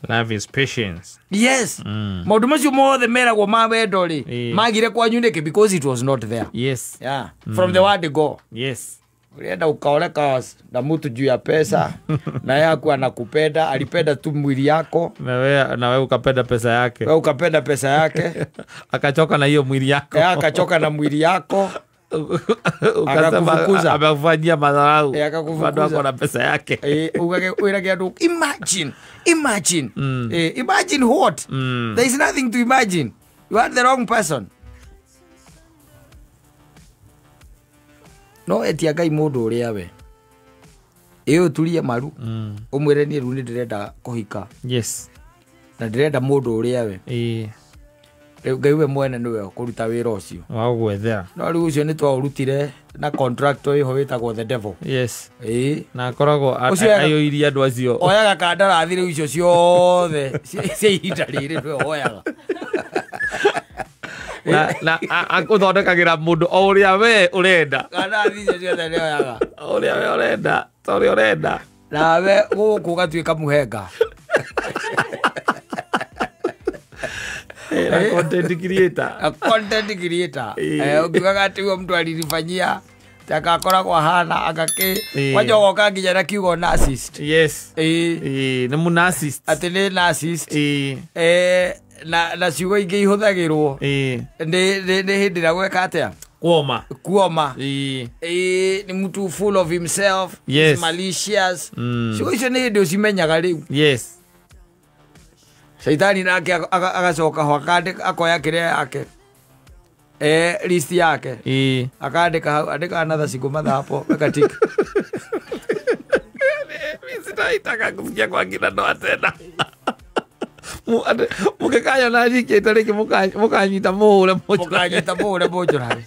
Love is patience. Yes. Maũndũ macio mothe meragwo ma wendo rĩ, magire kwanyu nĩkĩ? Because it was not there. Yes. Yeah. From the word go. Yes. Ulienda ukaoleka na mtu juu ya pesa, na yeye hakuwa anakupenda, alipenda tu mwili yako. Na we ukapenda pesa yake. Wewe ukapenda pesa yake. Akachoka na hiyo mwili yako. Yeye akachoka na mwili yako. Ukasema Akakufukuza. amekufanyia madharau. Akakufukuza. Bado ako na pesa yake. Ugage andu, imagine, imagine. Imagine what? There is nothing to imagine. You are the wrong person. No etia Ngai mũndũ ũrĩa we ĩ ũturie maru, ũmwĩre niĩ rĩu nĩ ndĩrenda kũhika na ndĩrenda mũndũ ũrĩa we. Rĩu Ngai we mwene nĩwe kũruta wĩra ũcio. Wa gũgwethera. No rĩu ũcio nĩ twaũrutire na contract ĩho wĩtagwo the devil. Ĩ. Na akoragwo Ũcio aiyũirie andũ acio. Oyaga kandarathi rĩu icio ciothe cia ihinda rĩrĩ nĩwe oyaga. Na akũthondekagĩra mũndũ o ũrĩa we ũrenda. Kandarathi icio ciothe nĩ oyaga. O ũrĩa we ũrenda, ta ũrĩa ũrenda. Nawe gũkũ ũgatuĩka mũhenga. Na content creator. A content creator. Ũkiugaga atĩ huyo mtu alinifanyia takakoragwo ahana agakĩ kwanja ũgoka nginya na kiugo narcissist. Nĩ mũnarcissist. Atĩ nĩ narcissist. Na ciugo ingĩ ihũthagĩrwo nĩ hĩndĩ ĩrĩa gweka atĩa? Kuoma. Kuoma. Nĩ mtu full of himself. Malicious. Ciugo icio nĩ hĩndĩ ũcimenyaga rĩu. Shaitani nake agacoka ho akandĩka, akoya kĩrĩa yake, list yake, akandĩka hau, andĩka another single mother hapo, weka tick. Mimi sitaitaka kusikia kwa kina Noah tena. Mũngĩkanyona njikĩte rĩngĩ mũkanyita mũhũre mũnjũrage. Mũkanyita mũhũre mũnjũrage.